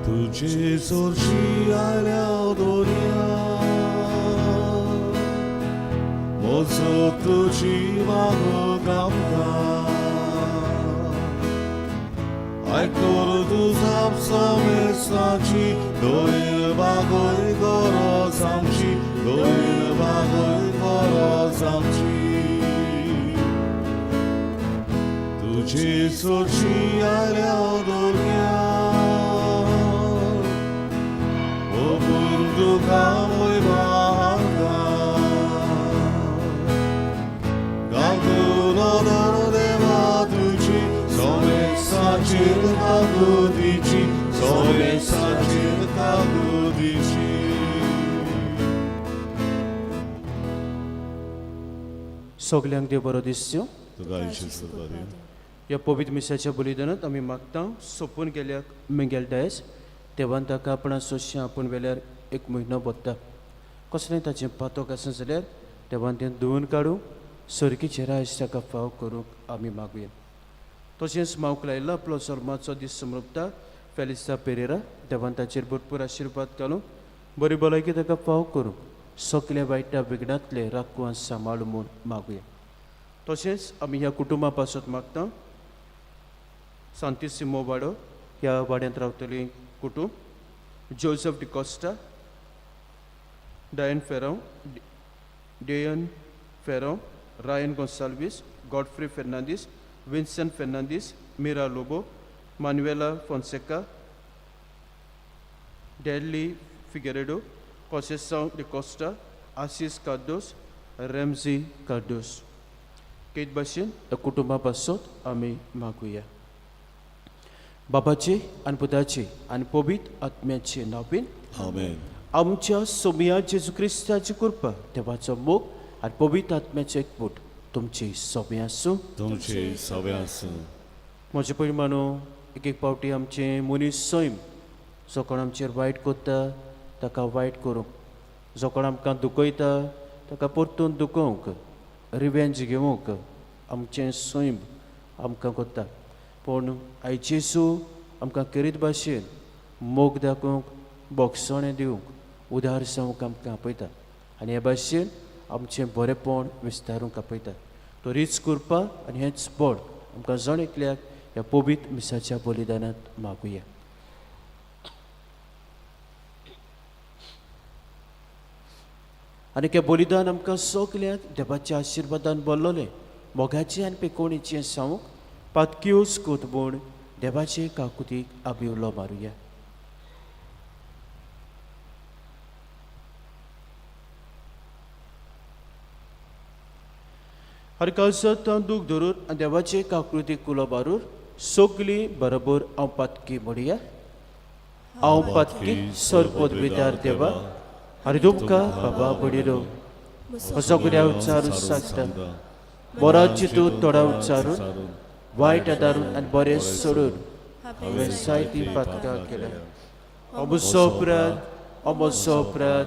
तुजे सोरशी आयल्या दोर्या म्हजो तुजी मागो गामता आयकोर तुजा समेसाची दोयल बागोय गरज आमची दोयल बागोय गरज आमची तुजे सोरशी आयल्या दोर्या ओपून तुका वय मागता गागून नदर देवा तुजी सोमेसाचेर कागुदीची सोमेसाचेर कागुदीची. सगल्यांक देव बरो दिसच्यो. तुका आशिर्वाद दिवं. ह्या पवित्र मिसाच्या बलिदानांत आमी मागता सोंपून गेल्याक मेंगेल डायस देवान ताका आपणा सोंशें आपूण वेल्यार एक म्हयनो बोत्ता कसलें ताचें पातोक आसा जाल्यार देवान तें धुवून काडूं सर्गीचेर आयज ताका फाव करूंक आमी मागुया. तशेंच मावक लायिल्लो आपलो जल्माचो दीस समृपता फेलिस्ता पेरेरा देवान ताचेर भरपूर आशिर्वाद घालूं बरी भलायकी ताका फाव करूं सगल्या वायटा विघ्नांतले राखूं आनी सांबाळूं म्हूण मागुया. तशेंच आमी ह्या कुटुंबा पासत मागता सांतिसिमो वाडो ह्या वाड्यांत रावतली कुटूंब Joseph D'Costa Diane Ferrao Deyan Ferrao Ryan Gonsalves Godfrey Fernandes Vincent Fernandes Mira Lobo Manuela Fonseca Delhi Figueiredo Conceição D'Costa Assis Cardoso Ramsey Cardoso. केत भाशेन ह्या कुटुंबा पासत आमी मागुया. बाबाचे आनी पुताचे आनी पवित्र आत्म्याचे नांवान आमेन. आमच्या सोमिया जेजू क्रिस्ताची कृपा देवाचो मोग आनी पवित्र आत्म्याचें एकवट तुमची सोम्या आसूं. तुमचे सवे आसूं. म्हजे पयलीं मानू एक एक फावटी आमचें मनीस सैम जो कोण आमचेर वायट करता ताका वायट करूंक जो कोण आमकां दुखयता ताका परतून दुखोवंक रिवेंज घेवंक आमचें सैम आमकां करता. पूण आयज जेजू आमकां करीत भाशेन मोग दाखोवंक बोगसणें दिवंक उदार जावंक आमकां आपयता आनी हे भाशेन आमचें बरेंपण विस्तारूंक आपयता. तरीच कृपा आनी हेंच बळ आमकां जण एकल्याक ह्या पवित्र मिसाच्या बलिदानांत मागुया. आनी हें बलिदान आमकां सगल्यांक देवाच्या आशिर्वादान भरलोलें मोगाचें आनी पेकोणीचें सांगूंक पातक्योस कोत म्हूण देवाचे काकुतीक आमी उलो मारुया. हर काळसांत दूख धरून आनी देवाचे काकृतीक उलो मारून सगलीं बरोबर हांव पातकी म्हणया. हांव पातकी सरपदवीदार देवा आनी तुमकां बाबा बडिलो म्हजो गुन्यांव उच्चारून सांगता बरो चिंतून तोडा उच्चारून वायट आदारून आनी बरें सोडून हांवें जायतीं पातकां केल्या. अमसो अपराध अमसो अपराध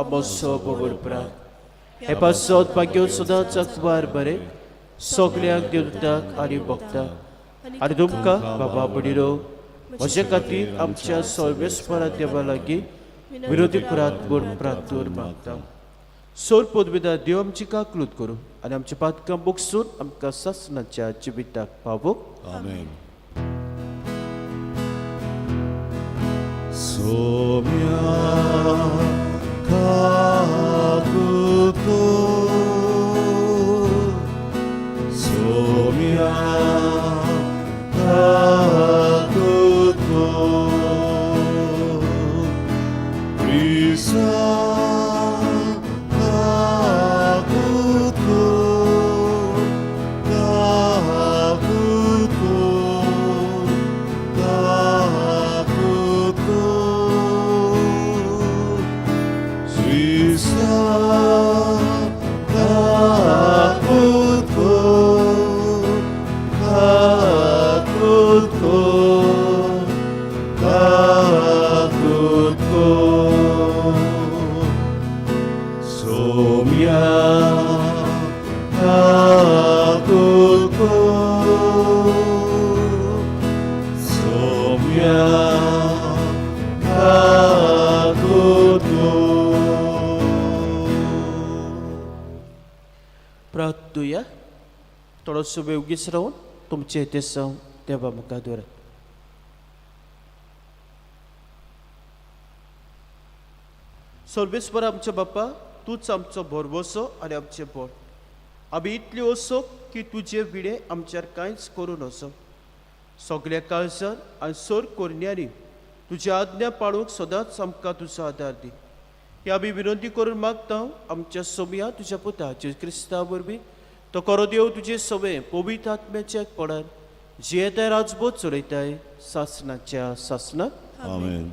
अमसो बबर अपराध हे पासत भाग्यो सदांच अखबार बरें सगल्यांक देवताक आनी भक्ताक आनी तुमकां बाबा बडिलो म्हजे खातीर आमच्या सर्वेस्परा देवा लागीं विरोधी प्रात म्हूण प्रातूर मागता. सोर पदवीदार देव आमची काकलूत करूं आनी आमची पातकां बोगसून आमकां सासणाच्या जिविताक पावोवंक. आमेन. सोम्या काकुत सोम्या काकुत क्रिस्ता काकुत काकुत काकुत क्रिस्ता काकुत काकुत. थोडोसो वेळ ओगीच रावन तुमचें देसांव देवा मुखार दवरात. सर्वेस्पर आमच्या बापा, तूंच आमचो भरवसो आनी आमचें बळ. आमी इतली असो की तुजे विणे आमच्यार कांयच करूं नजो. सगल्या काळजान आनी सर कोरण्यांनी तुजी आज्ञा पाळूंक सदांच आमकां तुजो आदार दी. ही आमी विनंती करून मागता आमच्या सोमया तुज्या पुता जेजू क्रिस्ता वरवीं. तो करो देव तुजे सवय पवित्र आत्म्याच्या एकपणान जियेताय राजबोध चलयताय सासनाच्या सासनाक. आमेन.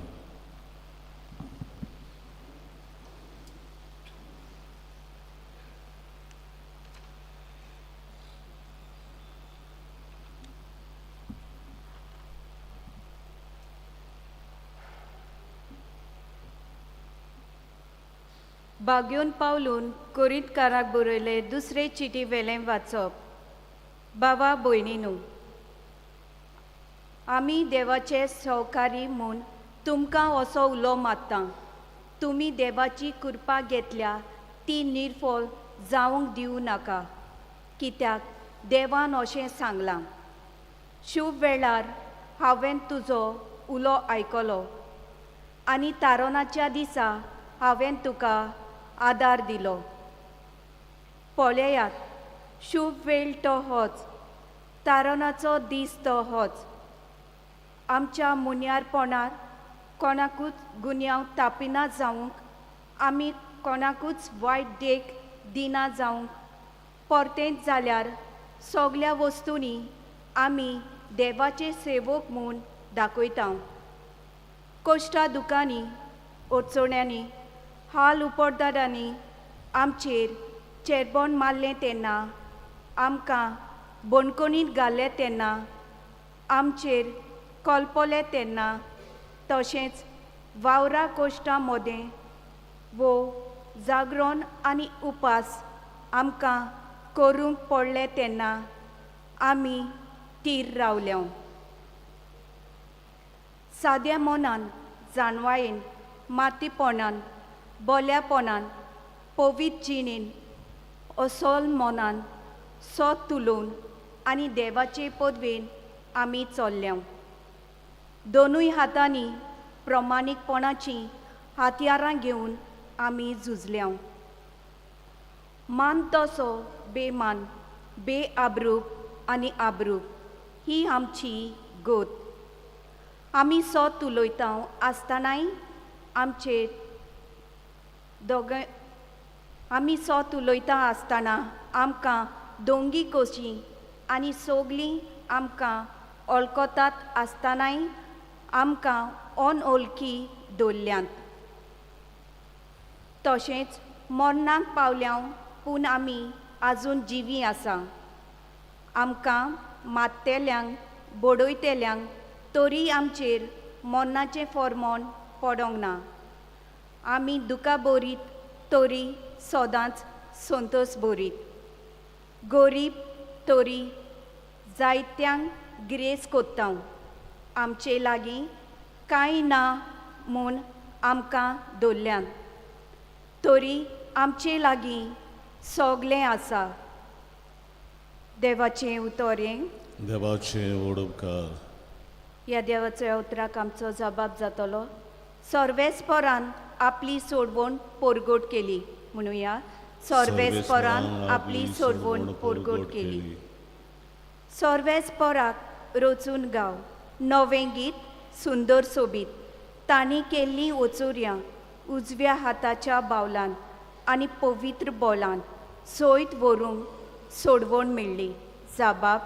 बाग्योन पावलून कोरिंतकाराक बरयले दुसरे चिटी वेलें वाचप. बाबा भयणीनू, आमी देवाचे सहकारी म्हूण तुमकां असो उलो मारता. तुमी देवाची कृपा घेतल्या ती निर्फळ जावंक दिवं नाका, कित्याक देवान अशें सांगलां, शुभ वेळार हांवें तुजो उलो आयकलो आनी तारोनाच्या दिसा हांवें तुका आदार दिलो. पळयात, शुभ वेळ तो होच, तारणाचो दीस तो होच. आमच्या मुन्यारपणार कोणाकूच गुन्यांव तापिना जावंक, आमी कोणाकूच वायट देख दिना जावंक, परतेंच जाल्यार सगल्या वस्तूंनी आमी देवाचे सेवक म्हूण दाखयता. कश्टा दुकांनी, अडचण्यांनी, हाल उपरदारांनी आमचेर चेरबोन मारलें तेन्ना, आमकां बणकणींत घालें तेन्ना, आमचेर कलपलें तेन्ना, तशेंच वावरा कश्टां मदें वो जागरण आनी उपास आमकां करूंक पडलें तेन्ना आमी तीर रावल्या. साद्या मनान, जाणवायेन, मातीपणान, बोल्यापणान, पवित्र जिणेन, असोल मनान सत उलोवन आनी देवाचे पदवेन आमी चल्ल्या. दोनूय हातांनी प्रमाणीकपणाचीं हत्यारां घेवन आमी झुजल्या. मान तसो बेमान, बेआब्रूप आनी आब्रूप ही आमची गोत. आमी सत उलयता आसतनाय आमचेर दोगांय आमी सत उलयता आसतना आमकां दोंगी कशीं आनी सगलीं आमकां वळखतात आसतनाय आमकां अनवळखी दवरल्यांत. तशेंच मरणाक पावल्या पूण आमी आजून जिवीं आसा. आमकां मारतेल्यांक, बडयतेल्यांक तरी आमचेर मरणाचें फॉर्मोन पडोंक ना. आमी दुकां बरीत तरी सदांच संतोश बरीत, गरीब तरी जायत्यांक गिरेस्त कोत्ता. आमचे लागीं कांय ना म्हूण आमकां दवरल्यात, तरी आमचे लागीं सगलें आसा. देवाचें उतर हें. देवाचे व्हड उपकार. ह्या देवाच्या उतराक आमचो जबाब जातलो. सर्वेस्परान आपली सोडवण पोरगोट केली. म्हणुया, सर्वेस्परान आपली सोडवण पोरगोट केली. सर्वेस्पराक रचून गाव नवें गीत सुंदर सोबीत. तांणी केल्लीं ओचुर्यां उजव्या हाताच्या बावलान आनी पवित्र बोलान सोयत व्हरूंक सोडवण मेळ्ळी. जाबाब,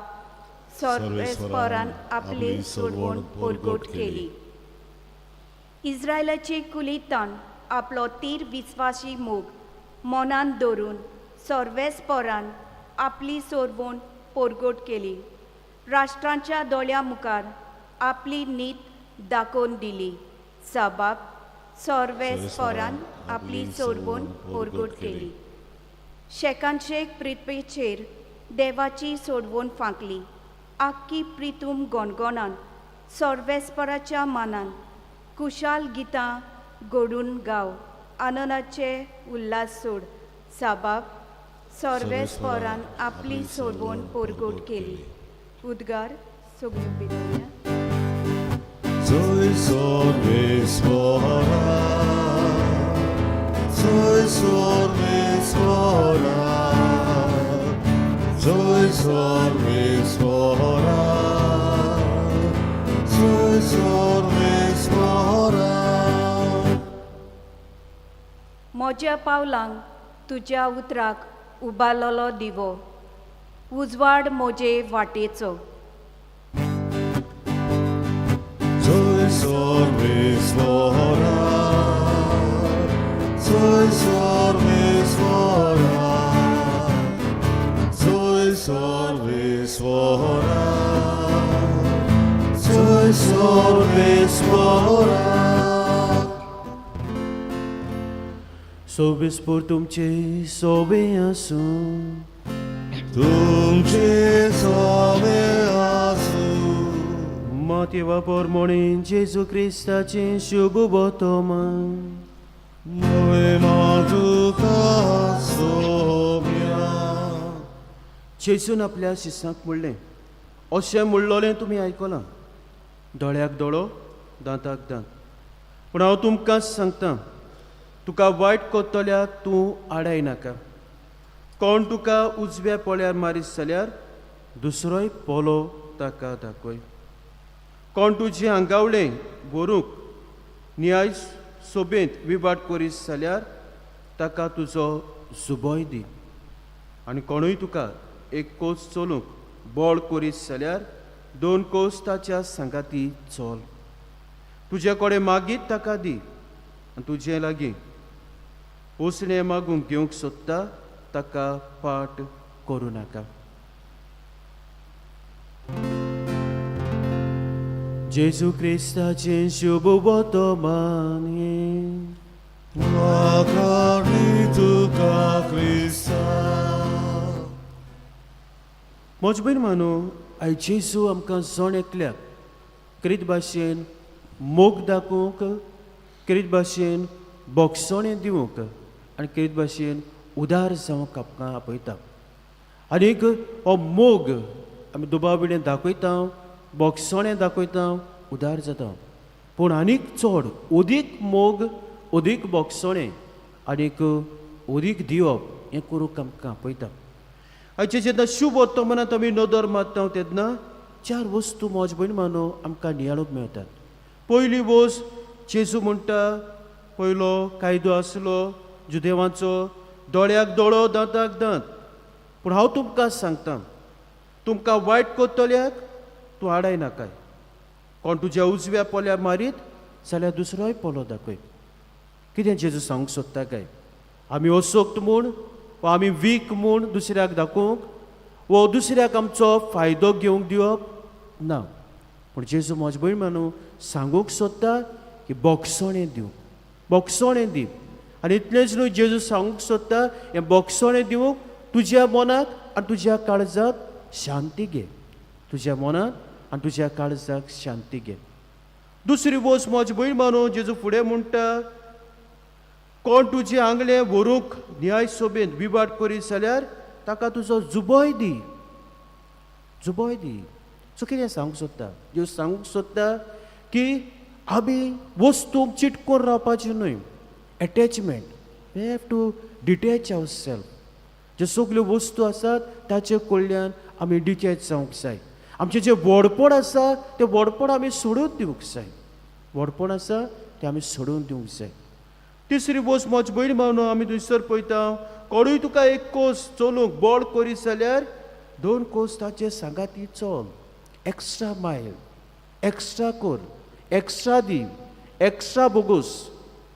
सर्वेस्परान आपली सोडवण पोरगोट केली. इस्रायलाचे कुलितान आपलो तीर विस्वासी मोग मनान धरून सर्वेस्परान आपली सोडवण पोरगोट केली. राष्ट्रांच्या दोळ्या मुखार आपली नीत दाखोवन दिली. साबाब, सर्वेस्परान आपली सोडवण पोरगोट केली. शेकानशेक पृथ्वीचेर देवाची सोडवण फांकली. आख्खी प्रितूम गणगणान सर्वेस्पराच्या मानान कुशाल गितां घडून गाव, आनंदाचे उल्हास सोड. साबाब, सर्वेस्परान आपली सोडवण परगट केली. उद्गार सगळ्यो पिलोवया. जय सर्वेस्वरा, जय सर्वेस्वरा, जय सर्वेस्वरा, जय सर्वेस्वरा. म्हज्या पावलांक तुज्या उतराक उबारलेलो दिवो, उजवाड म्हजे वाटेचो. जय सर्वेस्वरा, जय सर्वेस्वरा, जय सर्वेस्वरा, जय सर्वेस्वरा. सोबेस्पोर तुमचे सोबे आसूं. तुमचे सोबे आसूं. मातयेवा पोरमोणे जेजू क्रिस्ताचें शुभ वर्तमान. मोहिमा तुका सोम्या. जेजून आपल्या शिसांक म्हणलें, अशें म्हणलोलें तुमी आयकलां, दोळ्याक दोळो दांताक दांत. पूण हांव तुमकां सांगता, तुका वायट करतल्याक तूं आडाय नाका. कोण तुका उजव्या पोळ्यार मारीत जाल्यार दुसरोय पोलो ताका दाखय. कोण तुजें आंगावळें व्हरूंक न्याय सोबेंत विवाद करीत जाल्यार ताका तुजो जुबोय दी. आनी कोणूय तुका एक कोस चलूंक बळ करीत जाल्यार दोन कोस ताच्या सांगाती चल. तुजे कडेन मागीत ताका दी आनी तुजे लागीं उसणें मागूंक घेवंक सोदता ताका पाट करूं नाका. जेजू क्रिस्ताचें शुभ वर्तमान हें. वाखाणी तुका क्रिस्ता. म्हज भयण मानू, आयज जेजू आमकां जण एकल्याक क्रीत भाशेन मोग दाखोवंक, क्रीत भाशेन बोगसणें दिवंक आनी क्रीत भाशेन उदार जावंक आमकां आपयता. आनीक हो मोग आमी दुबाव विणें दाखयता, बोगसणें दाखयता, उदार जाता. पूण आनीक चड अदीक मोग, अदीक बोगसणें आनीक अदीक दिवप हें करूंक आमकां आपयता. आयचे जेन्ना शुभ वर्तमानांत आमी नदर मारता तेन्ना चार वस्तू म्हज भयण मानो आमकां नियाळूंक मेळटात. पयली वस्त, जेजू म्हणटा, पयलो कायदो आसलो जुदेवांचो, दोळ्याक दोळो दांताक दांत. पूण हांव तुमकां सांगता, तुमकां वायट करतल्याक तूं आडाय नाकाय. कोण तुज्या उजव्या पोल्यार मारीत जाल्यार दुसरोय पोलो दाखय. कितें जेजू सांगूंक सोदता काय? आमी असक्त म्हूण वा आमी वीक म्हूण दुसऱ्याक दाखोवंक वो दुसऱ्याक आमचो फायदो घेवंक दिवप ना. पूण जेजू म्हज भयण मानू सांगूंक सोदता की बोगसणें दिवं, बोगसणें दी. आनी इतलेंच न्हय, जेजू सांगूंक सोदता हें बोगसणें दिवंक तुज्या मनाक आनी तुज्या काळजाक शांती घे. तुज्या मनाक आनी तुज्या काळजाक शांती घे. दुसरी वस्त म्हज भयण मानू जेजू फुडें म्हणटा, कोण तुजें आंगलें व्हरूंक न्याय सोबेंत विवाद करीत जाल्यार ताका तुजो जुबोय दी, जुबोय दी. सो कितें सांगूंक सोदता जेजू? सांगूंक सोदता की आमी वस्तूंक चिटकोन रावपाचें न्हय. Attachment, we have to detach our self. ज्यो सगल्यो वस्तू आसात ताचे कडल्यान आमी डिटॅच जावंक जाय. आमचें जें व्हडपण आसा तें व्हडपण आमी सोडून दिवंक जाय. व्हडपण आसा तें आमी सोडून दिवंक जाय. तिसरी वस्त म्हज भयण मावन आमी थंयसर पळयता, कोणूय तुका एक कोस चलूंक बळ करीत जाल्यार दोन कोस ताचे सांगाती चल. एक्स्ट्रा मायल, एक्स्ट्रा कर, एक्स्ट्रा दी, एक्स्ट्रा बोगोस.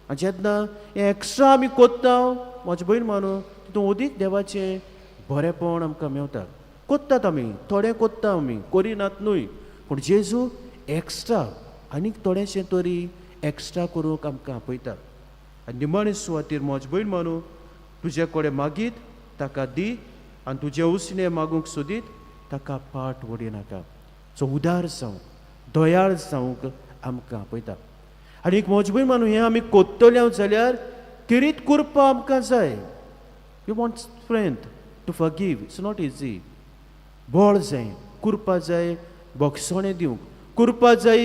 आनी जेन्ना हें एक्स्ट्रा आमी कोत्ता म्हज भयण मानू तितून अदीक देवाचें बरेंपण आमकां मेवता. कोत्तात आमी, थोडें कोत्ता आमी, करिनात न्हय, पूण जेजू एक्स्ट्रा आनीक थोडेशें तरी एक्स्ट्रा करूंक आमकां आपयता. आनी निमाणे सुवातेर म्हज भयण मानू तुजे कडेन मागीत ताका दी आनी तुजें उसणें मागूंक सोदीत ताका पाट वडी नाका. सो उदार जावंक, दयाळ जावंक आमकां आपयता. आनी एक म्हज भयण मानू हें आमी कोत्तले जाल्यार तिरीत करपा आमकां जाय. You want strength. To forgive it's not easy. बळ जाय, कृपा जाय बोगसणें दिवंक, कृपा जाय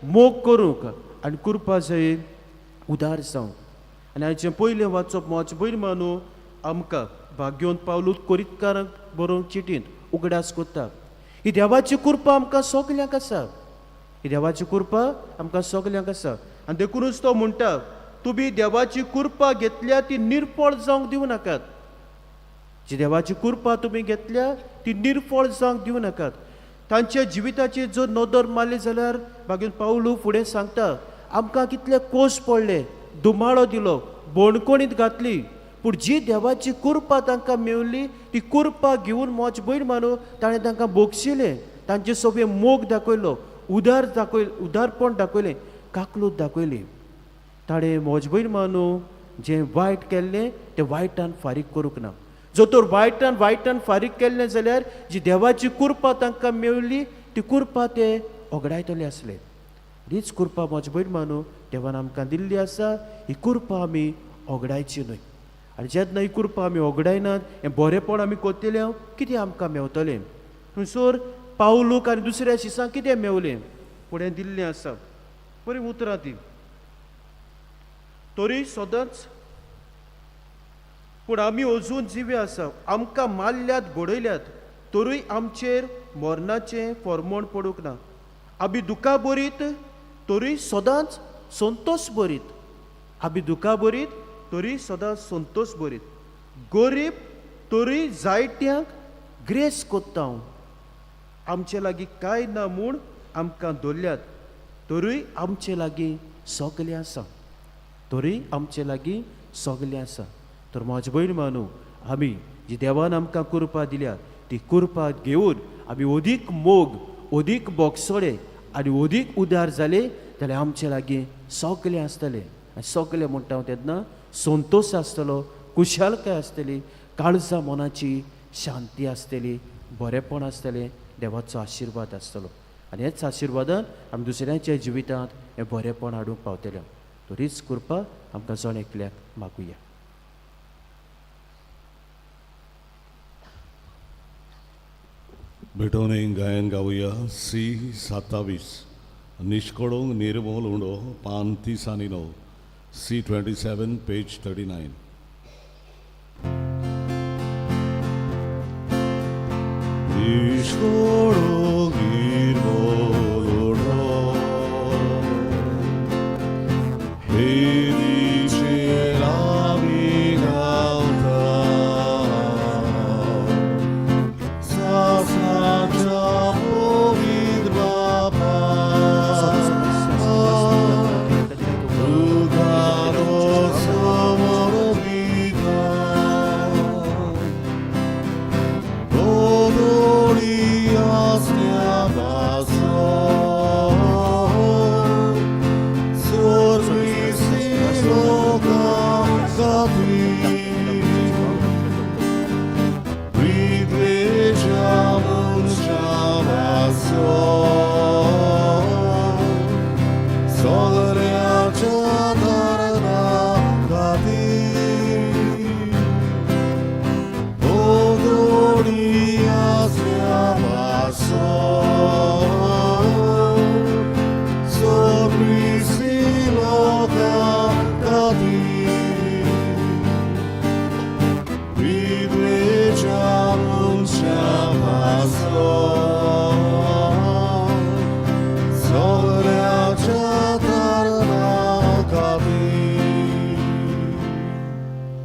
मोग करूंक आनी कृपा जाय उदार जावंक. आनी आयचें पयलें वाचप म्हज्या भयण मानू आमकां भाग्योन पावलूत कोरीतकारांक बरोवंक चिटींत उगडास कोत्ता. ही देवाची कृपा आमकां सगल्यांक आसा, ही देवाची कृपा आमकां सगल्यांक आसा. आनी देखुनूच तो म्हणटा तुमी देवाची कृपा घेतल्या ती निर्फळ जावंक दिवं नाकात. जी देवाची कृपा तुमी घेतल्या ती निर्फळ जावंक दिवं नाकात. तांच्या जिविताचेर जर नदर मारली जाल्यार मागीर पावलू फुडें सांगता आमकां कितले कोस पडले, दुमाळो दिलो, बणकोणीत घातली, पूण जी देवाची कृपा तांकां मेवली ती कृपा घेवन मोज भयण मानू ताणें तांकां बोगशिलें, तांचे सोबे मोग दाखयलो, उदार दाखय उदारपण दाखयलें, काकलूत दाखयली. ताणें म्हज भयण मानू जें वायट केल्लें तें वायटान फारीक करूंक ना. जर तर वायटान वायटान फारीक केल्लें जाल्यार जी देवाची कृपा तांकां मेवली ती कृपा ते ओगडायतले आसले. हीच कृपा म्हज भयण मानू देवान आमकां दिल्ली आसा. ही कृपा आमी ओगडायची न्हय. आनी जेन्ना ही कृपा आमी ओगडायनात हें बरेंपण आमी करतले कितें आमकां मेवतलें. थंयसर पावलूक आनी दुसऱ्या शिसांक कितें मेवलें फुडें दिल्लें आसा बरीं उतरां ती. तरी सदांच पूण आमी अजून जिवे आसा, आमकां मारल्यात बडयल्यात तरूय आमचेर मरणाचें फॉर्मण पडूंक ना. आमी दुकां बरीत तरूय सदांच संतोश बरीत, आमी दुकां बरीत तरी सदांच संतोश बरीत, गरीब तरूय जायत्यांक ग्रेस कोत्ता हांव, आमचे लागीं कांय ना म्हूण आमकां दवरल्यात तरूय आमचे लागीं सगलें आसा, तरूय आमचे लागीं सगलें आसा. तर म्हजे भयण मानू आमी जी देवान आमकां कृपा दिल्या ती कृपा घेवन आमी अदीक मोग, अदीक बोगसोडे आनी अदीक उदार जाले जाल्यार आमचे लागीं सगलें आसतलें. आनी सगलें म्हणटा हांव तेन्ना संतोश आसतलो, खुशालकाय आसतली, काळजा मनाची शांती आसतली, बरेंपण आसतलें, देवाचो आशिर्वाद आसतलो. आनी हेच आशिर्वादान आमी दुसऱ्यांच्या जिवितांत हें बरेंपण हाडूंक पावतले. तर हीच कृपा आमकां जण एकल्याक मागुया. भेटवणे गायन गावया सी 27 निष्कडोंग निर्मोल उंडो पान 30 आनी 9 सी 27 पेज 39. निष्कडोंग निर्मोल उंडो वेदीचेर आमी गावता सासणाच्या पवित्र बापा तुका समर्पिता गोदोळी आसल्या पासो सर्विसी लोकां खातीर विद्वेशा मनशा पासो सगळ्याच्या धर्मा खातीर गोदोळी आसल्या पासो सर्विसी लोकां खातीर विद्वेशा मनशा पासो सगळ्याच्या धर्मा खातीर.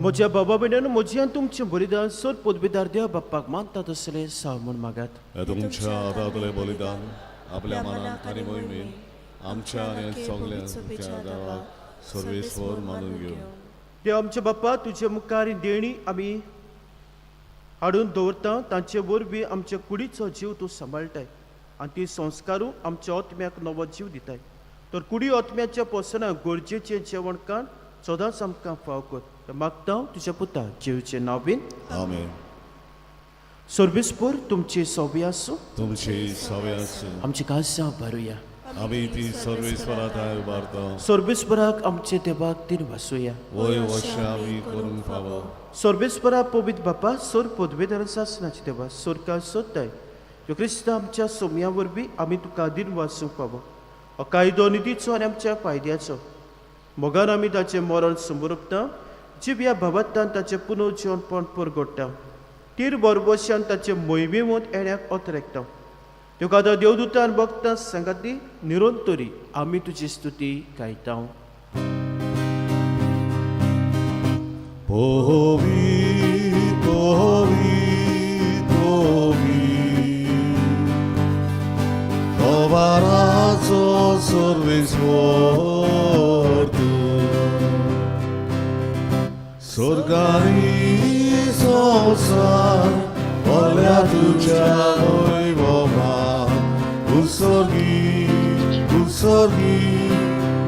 म्हज्या बाबा भयणान म्हजी आनी तुमचें बलिदान सर पदवीदार देव बाप्पाक मानता तसलें साव म्हूण मागात. हे तुमच्या हातांतलें बलिदान आपल्या मनात आनी मोहिमेन आमच्या आनी सगळ्या देवाक सर्वेस्वर मानून घेवन देव आमच्या बाप्पा तुजे मुखार ही देणी आमी हाडून दवरता, तांचे वरवीं आमच्या कुडीचो जीव तूं सांबाळटाय आनी ती संस्कारू आमच्या आत्म्याक नवो जीव दिताय. तर कुडी आत्म्याच्या पोसणाक गरजेचें जेवण काण सदांच आमकां फाव कर. मागता तुज्या पुता जेवचें नांव बीन. आमेन. सर्वेस्पर तुमची सोबी आसूं, तुमची सवे आसूं. आमची काळजां भरुया. आमी ती सर्वेस्वरा थांय उबारता. सर्वेस्पराक आमचे देवाक दिन वासुया. वय वशें आमी करूंक फावो. सर्वेस्परा पवित्र बापा, सोर पदवेदार सासनाचे देवा, सोरकार सोदताय ह्यो क्रिस्त आमच्या सोमया वरवीं आमी तुका दिन वासूंक फावो. हो कायदो निधीचो आनी आमच्या फायद्याचो. मोगान आमी ताचें मरण समोरपता, जिव्या भावात्तान ताचें पुनर्जीवनपण परगडटा, तीर बरबशान ताचे मोहिमेवंत येण्याक अतरेकता. तुका आतां देवदूतान भक्तां सांगाती निरंतरी आमी तुजी स्तुती गायता. पवी पवी पवी कवाराचो सर्वेस्वर तूं, स्वर्गानी संवसार भरल्या तुज्या वैभवान. उत्सर्गी उत्सर्गी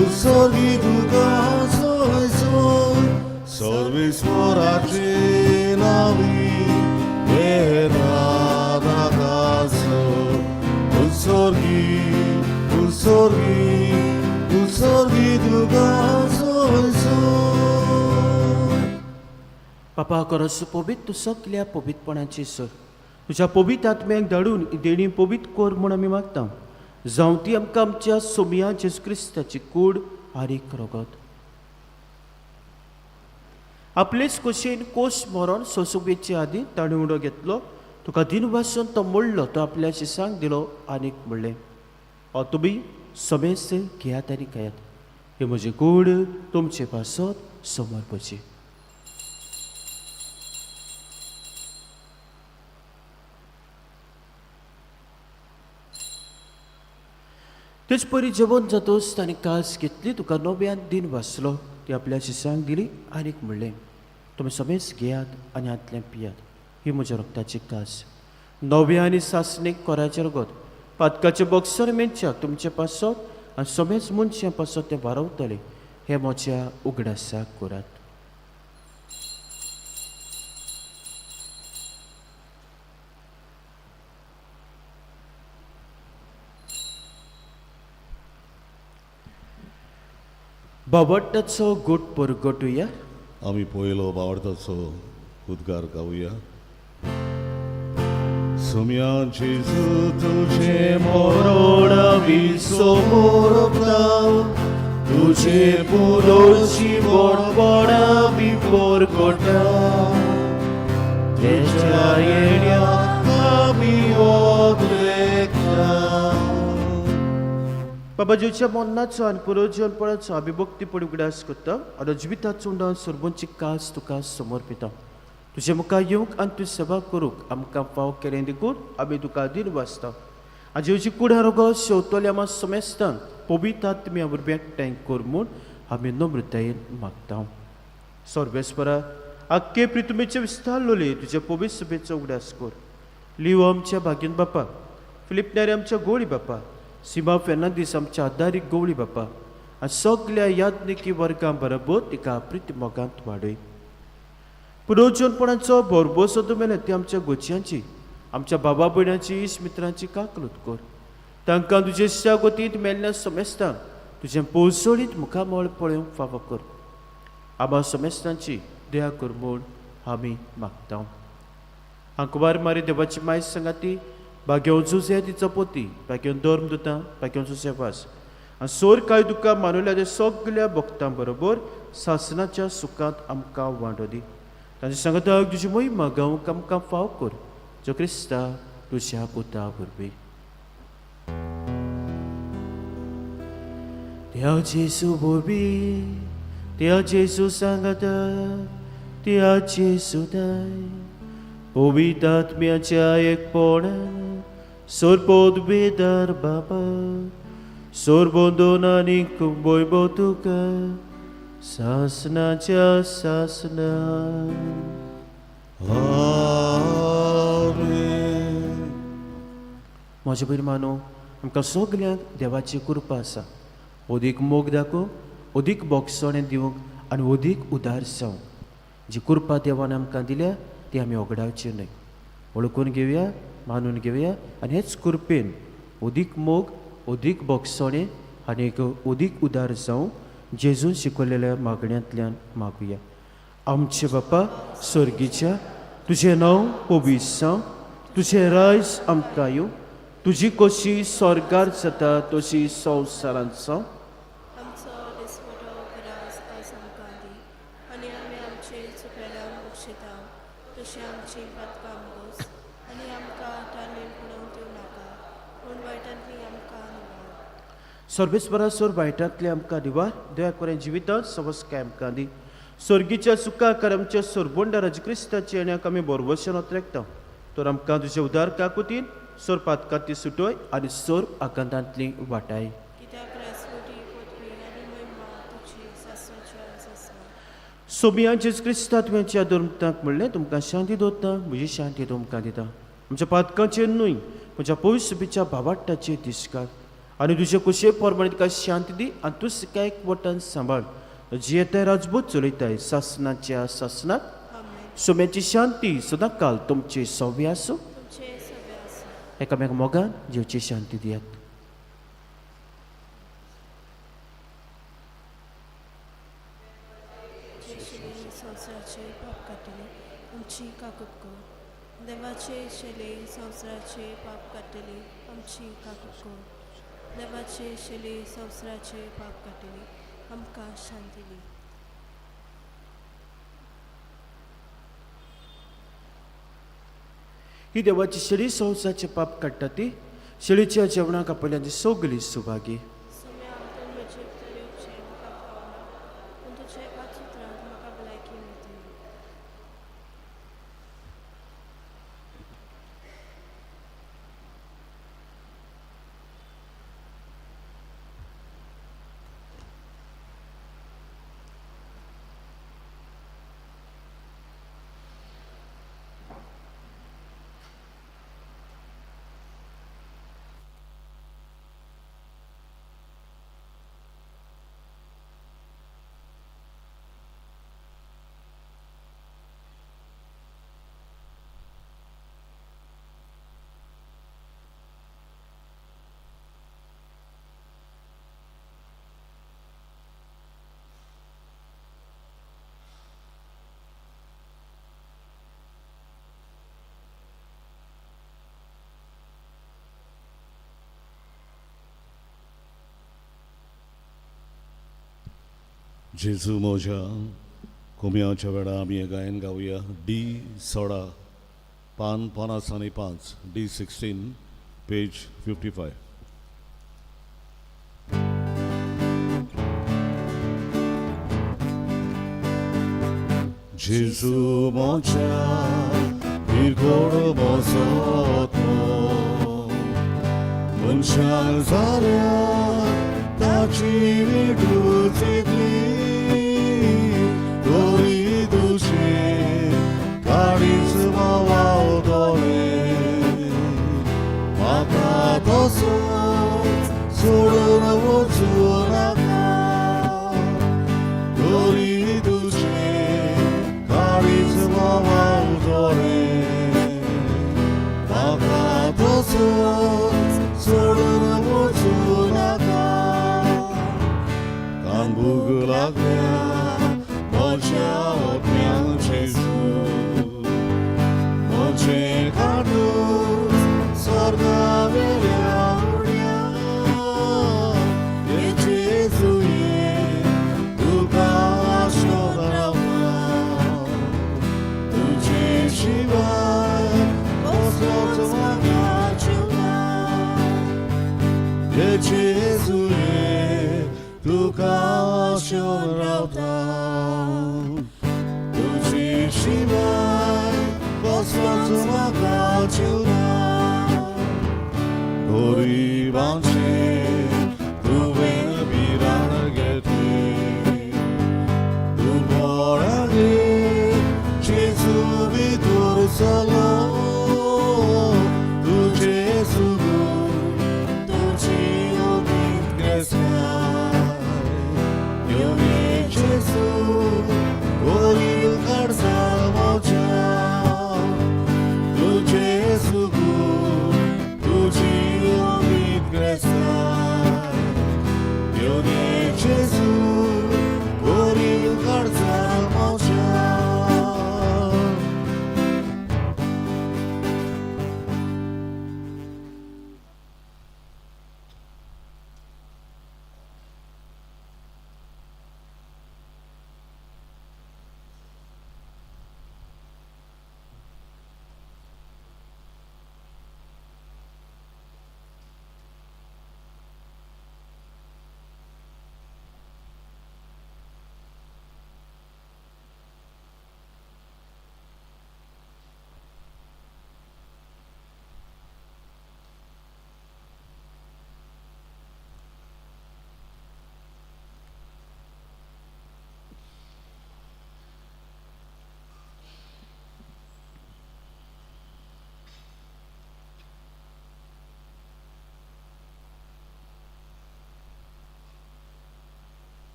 उत्सर्गी तुका सोयसोय, सर्वेस्वराचे नावी येतात आकासो. उत्सर्गी उत्सर्गी उत्सर्गी तुका सोयसोय. बापा करस पवित्र तूं सगल्या पवित्रपणाची सर, तुज्या पवित्र आत्म्याक धाडून ही देणी पवित्र कर म्हूण आमी मागता. जावं ती आमकां आमच्या सोमया जेजू क्रिस्ताची कूड आरीक रगत. आपलेच कुशीन कोश मरण सोंसूंक आदीं ताणें उडो घेतलो, तुका दिनवासून तो मोडलो, तो आपल्या शिसांक दिलो आनीक म्हणलें, हो तुमी समेस्त घेयात आनी खायात, ही म्हजी कूड तुमचे पासत समर्पची. तेच परी जेवण जातोच ताणें कास घेतली, तुका नव्यान दिन वाचलो, ती आपल्या शिसांक दिली आनीक म्हणलें, तुमी समेच घेयात आनी हांतलें पियात, ही म्हज्या रक्ताची कास, नव्या आनी सासणीक कोराचें रगत, पातकाचें बॉक्सर मेनच्याक तुमचे पासत आनी समेच मनशां पासत तें वारवतलें, हें म्हज्या उगडासाक करात. बाबट्टाचो गोट परगटुया. आमी पयलो बावडताचो उद्गार गावया. सोम्या जेजू तुझे मरण आमी समोरता, तुझे पुरोशी बडबड आमी परगटा, तेच्या येण्याक आमी ओद्रेकता. बाबा जेच्या मरणाचो आनी पुरोजीवनपणाचो आमी भक्तीपणी उगडास करता आनी जिविताचो उंडान सरबंची कास तुका समर्पिता. तुजे मुखार येवंक आनी तुजी सेवा करूंक आमकां फाव केलें देखून आमी तुका दिन वाचता. आनी जेवची कुडा रोगो शेवतल्या आमा समेस्तान पवित्र आत्म्या वरवीं एकठांय कर म्हूण आमी नम्रतायेन मागता. सर्वेस्परा आख्खे प्रितुमेचे विस्तारलोले तुज्या पवित्र सभेचो उगडास कर. लिव आमच्या भाग्यन बापा, फिलीप न्यारे आमच्या गोळी बापा, सीमा फेर्नांदीस आमच्या आदारीक गवळी बापा आनी सगल्या याज्ञिकी वर्गां बरोबर तिका प्रिती मोगांत वाडय. पुरोजनपणाचो भरभोसो मेले ती आमच्या गोचयांची, आमच्या बाबा भयणाची, इश्ट मित्रांची काकलूत कर. तांकां तुजे गोतींत मेल्ल्या समेस्तांक तुजें पोसोळीत मुखामळ पळोवंक फावो कर. आबा समेस्तांची दया कर म्हूण आमी मागता. आंकवार मारी देवाची माय सांगाती भाग्योन जुजे तिचो पोती, भाग्योन धर्म दुता, भाग्योन जुजे वास आनी सोर कांय दुकां मानवल्या ते सगल्या भक्तां बरोबर सासनाच्या सुखांत आमकां वांटो दी. तांचे सांगता तुजी मोहिमा गावंक आमकां फाव कर, जो क्रिस्ता तुज्या पुता वरवीं. त्या जेजू वरवीं, त्या जेजू सांगाता, त्या जेजू दाय पवित्र आत्म्याच्या एकपणान सोरपोदवेदार बाबा, सोरबोंदोन आनी वैभव तुका सासनाच्या सासना. आमेन. म्हज्या भयणींनो, आमकां सगल्यांक देवाची कृपा आसा अदीक मोग दाखोवंक, अदीक बोगसणें दिवंक आनी अदीक उदार जावंक. जी कृपा देवान आमकां दिल्या ती आमी ओगडावची न्हय. वळखून घेवया, मानून घेवया आनी हेच कृपेन अदीक मोग, अदीक बक्षणे आनी अदीक उदार जावं जेजून शिकवलेल्या मागण्यांतल्यान मागुया. आमचे बापा स्वर्गीच्या, तुजें नांव पवित्र जावं, तुजें रायज आमकां येवं, तुजी कशी स्वर्गार जाता तशी संवसारांत जावं. आमचो दिसवडो ग्रास आज आमकां दी आनी आमी आमचे चुकलेल्यांक बक्षिता तशी आमची पातकां बोस आनी आमकां ताणें पडोवंक दिवं नाका पूण वायटांतली आमकां निवार. सर्वेस्परा सोर वायटांतले आमकां दिवार, दया करून जिवितांत सवस्काय आमकां दी. स्वर्गीच्या सुखा आमच्या सोरबोंडा राज क्रिस्ताचे येण्याक आमी बरवशेन ओतरेकता, तर आमकां तुजे उदार काकुतीन सोर पातकांतली सुटोय आनी सोर आकांतांतली वाटाय. कित्याक राजवटी पदवी आनी महिमा तुजी सासणाच्या सासणा. सोबिया जेज क्रिस्ता तुवेंच्या दुर्मतांक म्हणलें, तुमकां शांती दवरता, म्हजी शांती तुमकां दिता. आमच्या पातकांचेर न्हय म्हज्या पयसुबीच्या भावाट्टाचेर दिसकार आनी तुजे कुशे प्रमाणे तुका शांती दी आनी तूं तिका एक वटान सांबाळ. जियेताय राजबूत चलयताय सासणाच्या सासणाक. आमेन. सोम्याची शांती सदां काल तुमचे सव्य आसूं. तुमचे सगळे आसूं. एकामेक मोगान जिवची शांती दियात. जे संवसाराचे पाप काडटले आमची काकूत कर. देवाचे शेले संवसाराचे पाप काडटले आमची काकूत कर. देवाचे शेले संवसाराचे पाप काडटले आमकां शांती दी. ही देवाची शेळी संवसाराचे पाप काडटा ती शेळीच्या जेवणाक आपल्याची सगळी सुभागी. सोम्या हांव म्हजे भितर येवचें म्हाका फावना पूण तुज्या एकाच उतरान म्हाका भलायकी मेळटली. जेजू मोज्या कोम्याच्या वेळा आमी हें गायन गावया. डी 16 पान 55, डी 16 पेज 55. जेजू मोज्या इरगोड मोजो मनशां जाल्या ताची विडूच तरी तुजें काळीज वावतलें म्हाका तसोच सोडून वचूं नाका तरी तुजें काळीज वावतलें म्हाका तसोच सोडून वचूं नाका. कान भूक लागल्या म्हज्या आत्म्याक जेजू म्हजें काडून स्वर्गा वेल्या उड्या ये जेजू ये तुका आशोन रावता तुजे शिवाय कसलोच म्हाका जीव ना. ये जेजू ये तुका आशोन रावता तुजे शिवाय कसलोच म्हाका जीव ना. गरिबांचे तुवें भिरांत घेतली दुर्बळांगेर जेजू भितर सरलो तुजें सुगूर तुजी उमेद ग्रेस्ताय येवये जेजू गरीब काळजा म्हज्या तुजें सुगूर तुजी उमेद ग्रेस्ताय.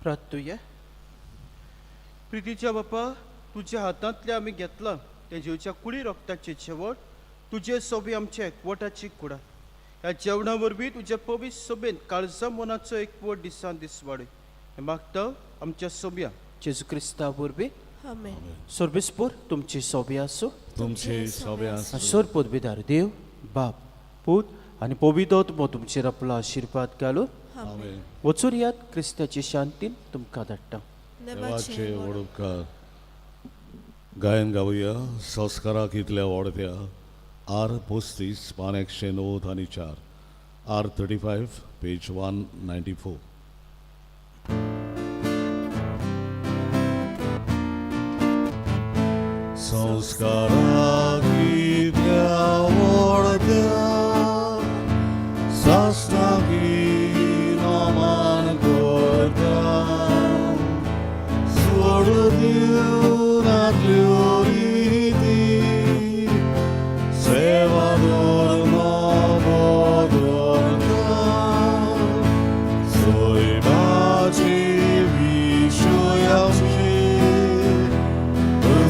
प्रार्थुया. प्रितीच्या बापा, तुज्या हातांतलें आमी घेतलां तें जेवच्या कुडी रक्ताचें जेवण तुजे सोबी आमच्या एकवटाची कुडा. ह्या जेवणा वरवीं तुज्या पवित्र सोबेन काळजा मनाचो एकवट दिसान दीस वाडय हें मागता आमच्या सोब्या जेजू क्रिस्ता वरवीं. आमेन. सर्वेस्पोर तुमची सोबी आसूं. तुमचे सोबे आसूं. सर पदवीदार देव बाप पूत आनी पवित्र आत्मो तुमचेर आपलो आशिर्वाद घालून. आमेन. वचून यात, क्रिस्ताची शांतीन तुमकां धाडटा. देवाचे व्हड उपकार. गायन गावया संस्काराक इतल्या वाडत्या आर 35 पान 194, आर 35 पेज 194. संस्काराक इतल्या वाडत्या साश्टांगी नमन करता सोडून दिवनातल्यो रिती सेवा धर्म बदलता सैमाची विशय आमची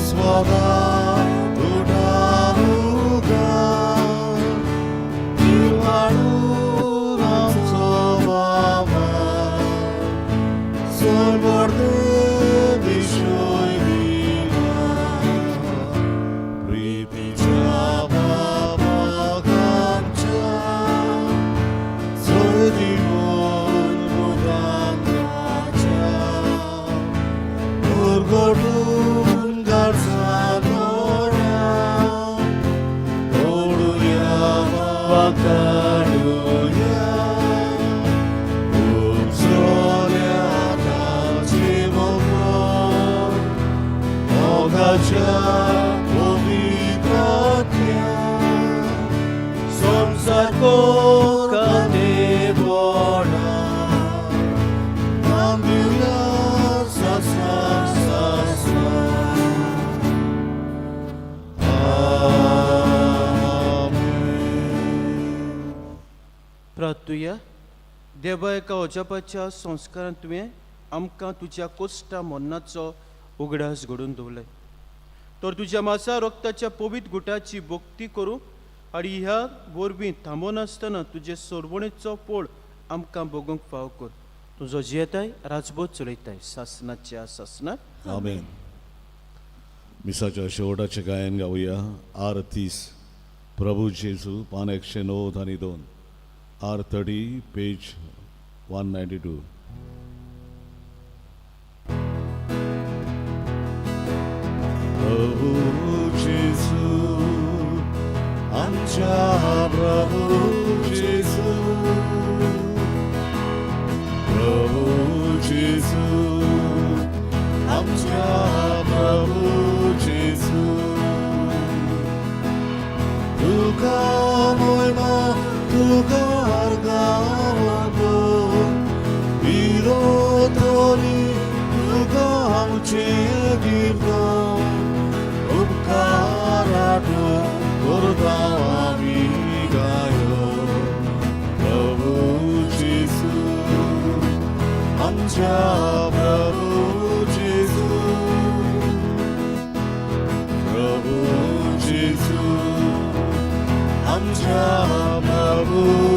स्वता तुटानुगा निर्वाणून आमचो बाबा सर्वदे विशय दिला प्रीतीच्या बाबाक आमच्या जय दिवन भुतांगाच्या उरगडून गार्सानोरा ओडुया वाकाडुया उपसोल्या ताची मोगो मोगाच्या पवित्रात्म्या संसार कोण नाम दिवया सासना सासना. आमेन. प्रार्थुया. देवा, एका अजापाच्या संस्कारान तुवें आमकां तुज्या कोश्टा मरणाचो उगडास घडोवन दवरले तर तुज्या मासा रक्ताच्या पवित्र गुटाची भक्ती करूं आनी ह्या वरवीं थांबनासतना तुजे सरवणेचो पोळ आमकां भोगूंक फाव कर. तुजो जियेताय राजबोध चलयताय सासनाच्या सासनाक. आमेन. मिसाच्या शेवटाचें गायन गावया आर 30 प्रभू जेजू पान 192, आर 30 पेज 192. प्रभू जेजू आमच्या प्रभू जेजू, प्रभू जेजू आमच्या प्रभू जेजू, तुका मोयमा तुका अर्गावतो विरोधोनी तुका आमचे कीर्तन उपकाराटो करता आमी गायो प्रभू जेजू आमच्या प्रभू जेजू, प्रभू जेजू आमच्या प्रभू.